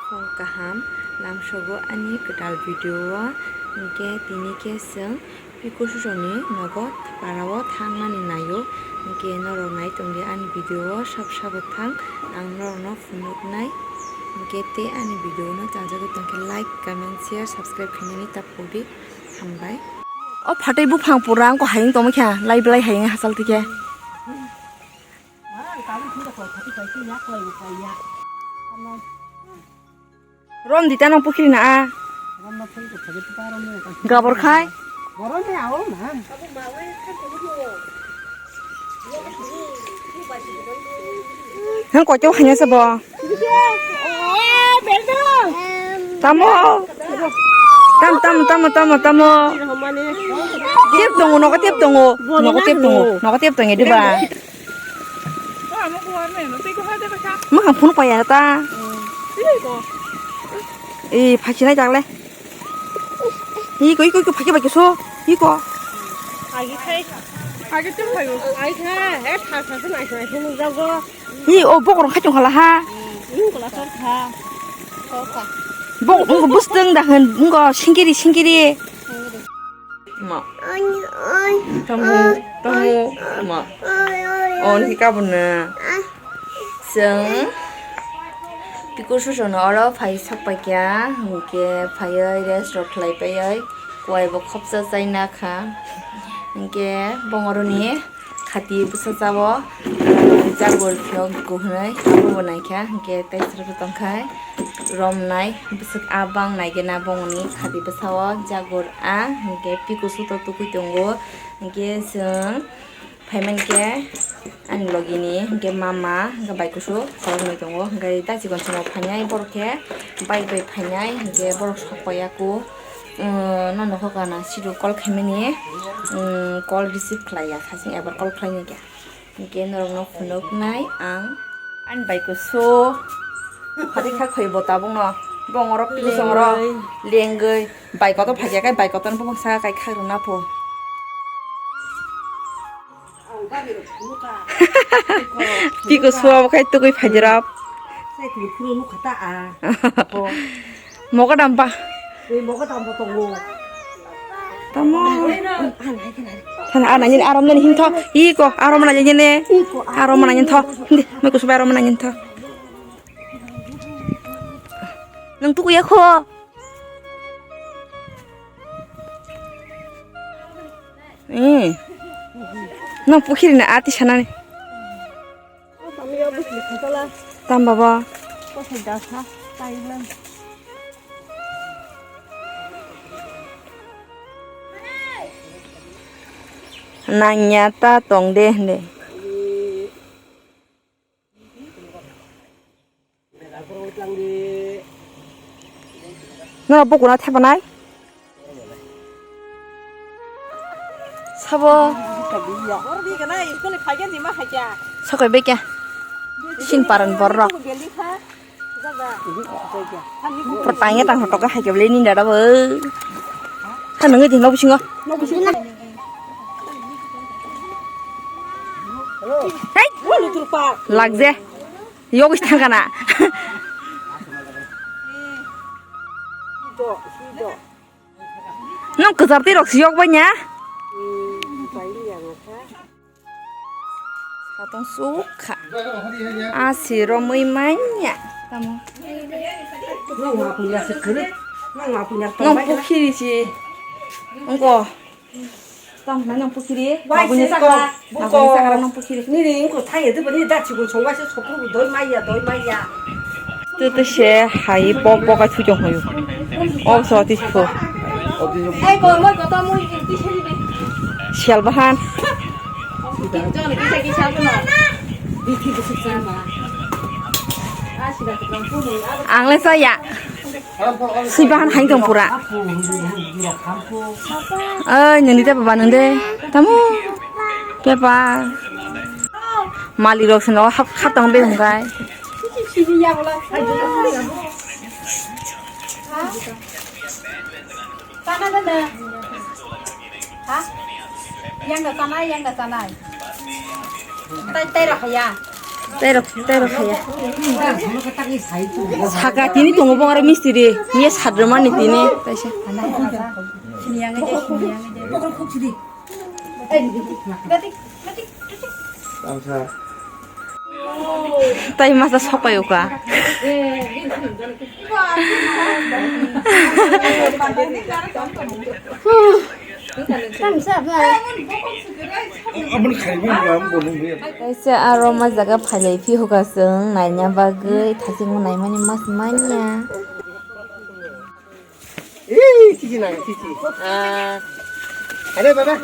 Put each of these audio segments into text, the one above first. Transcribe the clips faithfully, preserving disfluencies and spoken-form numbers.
Phung kaham lamsogo ani kwtal video o, hinkhe tini khe chwng Piku Susoni nogo para o thangnani naio, hinkhe norok nai tongdi ani video o sab sabo thang, ang norokno phunuknai, hinkhe tei ani video no chajagwi tongkhe like, comment, share, subscribe khainani ta pudi, hambai. O phatwi buphang pura wngkha hayung tongmani khe, lai belai hayung hachal tikhe. Rom di ta nang pukhiri na a. Gabor khai. Hang kocho hanya sabo. Tamo. Tam, tam, tamo, tamo, tamo. Tep tongo, nogo tep tongo. Nogo tep tongo, nogo tep tongo, diba? Mokang phunu paya ta. Eh, phasinai jagle. Iko, iko, iko, phaki, phaki, so, iko. Agi khai. Agi tum phayo. Agi khai, eh, tha, tha, tha, nai, nai, nai, jago. Hi, o, bokorong khai chong khala ha. Ning khala sor kha. Ko kha. Bo, ngo busteng da hen, ngo singkiri, singkiri. Ma. Tamu, tamu, ma. On hika buna. Seng. Piku Susono oro phai sakpaikya, hinkhe phaiwi rest rok khlai paiwi, kuwai bo khopsa chaina kha. Hinkhe bongoroni khati bwsa chao, jagur phiyok guhunwi abo bo naikha, hinkhe tei srwkhe tongkhai romnai bwswk a bang naigena bongoni khati bwsao jagur a, hinkhe Piku Suto tukui tongo, hinkhe chwng. Phaimani khe ani logini hinkhe mama hinkhe bai kusu khoroknwi tongo, hinkhe dachi gonchimo phainai borok khe bike bai phainai hinkhe borok sok paiya kho, nono kho gana sidu call khaimani, call receive khlaiya, hasing ebar call khlainai khe hinkhe norokno phunuknai ang ani bai kusu. Hati kha khoi bo tabukno bongorok pisongorok lengwi bai kotor phaikya khe bai kotorno bopang saka kai kha rwna pho. Tiko suabo khai tugui phaijrap. Mogo damba. Tamo. Thana ana nini arom nani hintho. Iko arom nani nini. Arom nani hintho. Hindi, mai kusubai arom nani hintho. Nang tukuya kho. Eh. Nang pukhiri na ati sanani. Tam baba. Nangya ta tong de hinde. Nora bukuna thepanai. Sabo. Sakai bekya. Sin paran borok. Pertanya tang hotok hai kebeli ni dada bo. Kan nunggu di nobu singo. Hai. Lagje. Yogis thangkana. Nung kwchar twi rok si yok bai nya? Satong sukha. Asi romwi manya. Tamo. Nung pukhiri si. Ungko. Tamo nang pukhiri. Wai Mabuni se sakra. Ko. Mabuni sakra nang pukhiri. Nini ungko thai edu bani da chikun songwai se sokru doi maya doi maya. Tete se hai pok pok ai thujong hoyo. O so ti pho. Sial bahan. Ang le saya. Sui bahan hai tong pura. Oi, nini te baba nung de. Tamu. Pepa. Mali rok sino hap hap tong be hungkai. Tana tana. Ha? Yang da tana, yang da tana. Tai tai rok ya. Tei rok, tei rok khaya. Saka tini tongo bo aro misti ri. Miya sadromani tini. Taisa. Tai masa sopai uka. Kaisa aro ma jaga phailai phi hoka chwng naina bagwi thachingma naimani mas manya. Ee, chichi nang, chichi. Ah, hello, baba.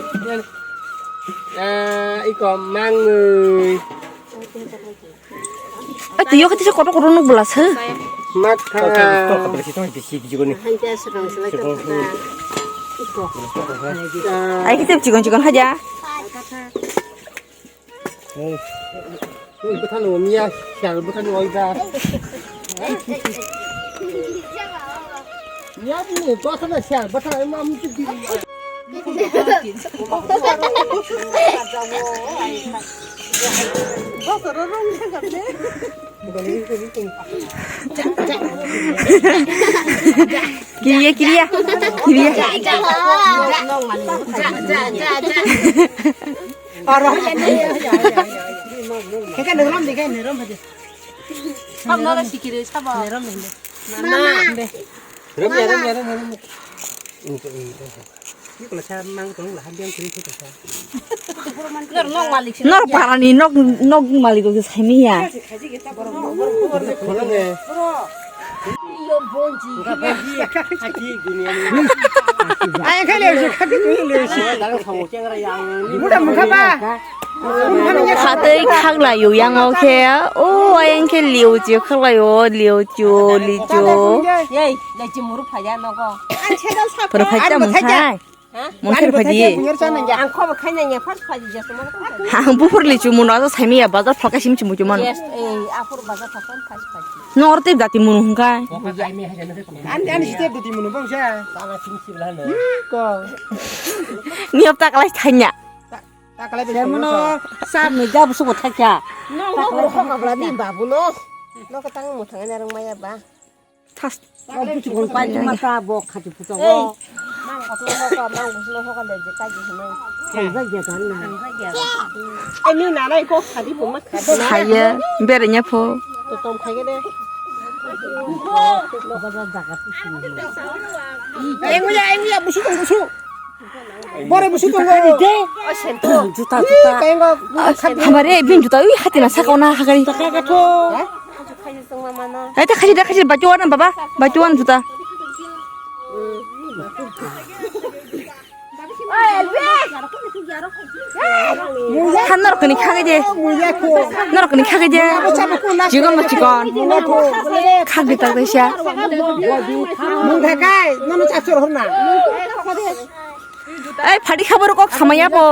Ah, iko mangwi. Ai, tuyo kati sa kotor kotor nuk bela se. Makha. Ai, kita cikon cikon haja. Bwthano miya siyal bwthano oida. Miya bini bwthano siyal bwthano ma mutu di. Kiriya, kiriya, kiriya. Oro. Khe khe nang rom de, khe nang rom de. Sab noro sikire, sab. Nang rom de. Mama. Rom ya, rom ya, rom ya, rom ya. Ini kena saya mang tong lah, dia kiri kiri. Nor parani nok nok malik ko saini ya. Kholo de. Ai khale se khati ni le se. Muda mukha ba. Khatwi khaklaio yang o khe o ayang khe liu chiu khaklaio liu chiu li chiu. Ei, dai chimuru phaya nogo. Pura phai ta mung khai. Mung khai phai di. Ang khobo khai nanya first phai di just mo. Ang buphur li chiu mung no saimi ya bazar phalka sim chimu chiu man. Yes, ei, aphur bazar phalka first phai di. No orte dati mung hung khai. Ani ani site dati mung bang sa. Ko. Ni hapta kalai thanya. Takalai bai. Semono sab ni jab subo thakya. No, no, no, no, no, babu no. No, katang mo thang na rang maya ba. Thas. Buchi kon pai mata bo khati puto. Mang ko no ko, mang ko no ko le je kai je no. Thang ja ja dan na. Ai ni na nai ko khati pun ma khati. Khaya berenya pho. To tom khai de. Ai nguya, ai nguya, busu tong busu. Bore busu tongo. Juta, juta. Hamare bin juta ui hati na saka ona hakari. Taka gatho. Ai ta khasi da khasi batu wana baba, batu wana juta. Han norok ni khagai de. Norok ni khagai de. Chikon ba chikon. Khagdi tak de sia. Mung khakai, nono chapsor horna. Ai, phadi khaboro kok samaya bo.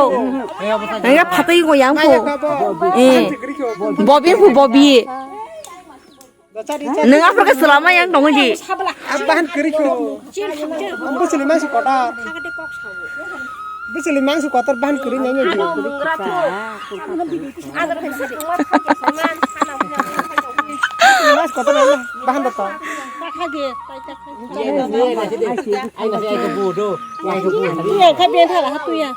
Nangya phatwi go yang bo. Eh. Bobi bu bobi. Nang apa ke selama yang dong ji? Abahan kiri ko. Ambo sili mangsi kotor. Bwswli mangsi kotor bahan kwrwi nai nai di. Mas kotor nai bahan da to. Iya, kha ben thala ha tuya.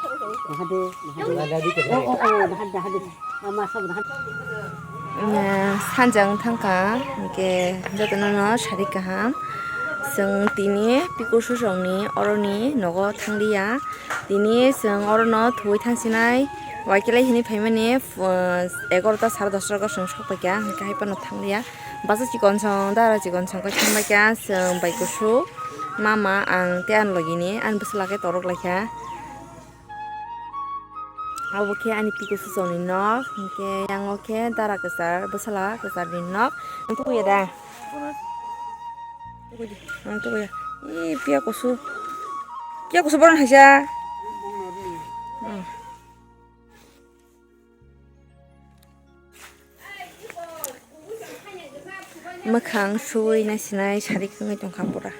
Sanjang thangkha, hingke jotono no sari kaham. Chwng tini Piku Susongni oroni nogo thangliya. Tini chwng orono thuwi thangsinai, waikilai hinwi phaimani, uh, egarota sare dosta rogo chwng sokpaikha, hwnkhe haiphano thangliya. Basa chikon song, dara chikon song khe thangbaikha, chwng bai kusu, mama, ang tei ani logini, ani bwsla khe torok laikha. Abo khe ani Piku Susongni nok, hwnkhe yango khe dara kwchar, bwsla kwcharni nok. Ang tukuya da? Ang tukuya. Ih, piya kusu. Piya kusu borok haisa. Hmm. Mwkhang suwi naisinai sari kwngwi tongkha pura.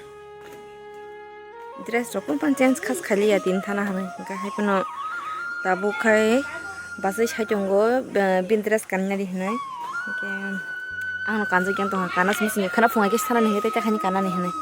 Dress rok phano change khas khaliya tini thana hinwi hwnkhe haiphano tabuk khai bachai sai tongo, bini dress kanna ri hinwi. Hwnkhe ang no kanjak yang tongkha, kana simi simi khwna phungai khe sanani hwnkhe tei khaini kanani hwnwi.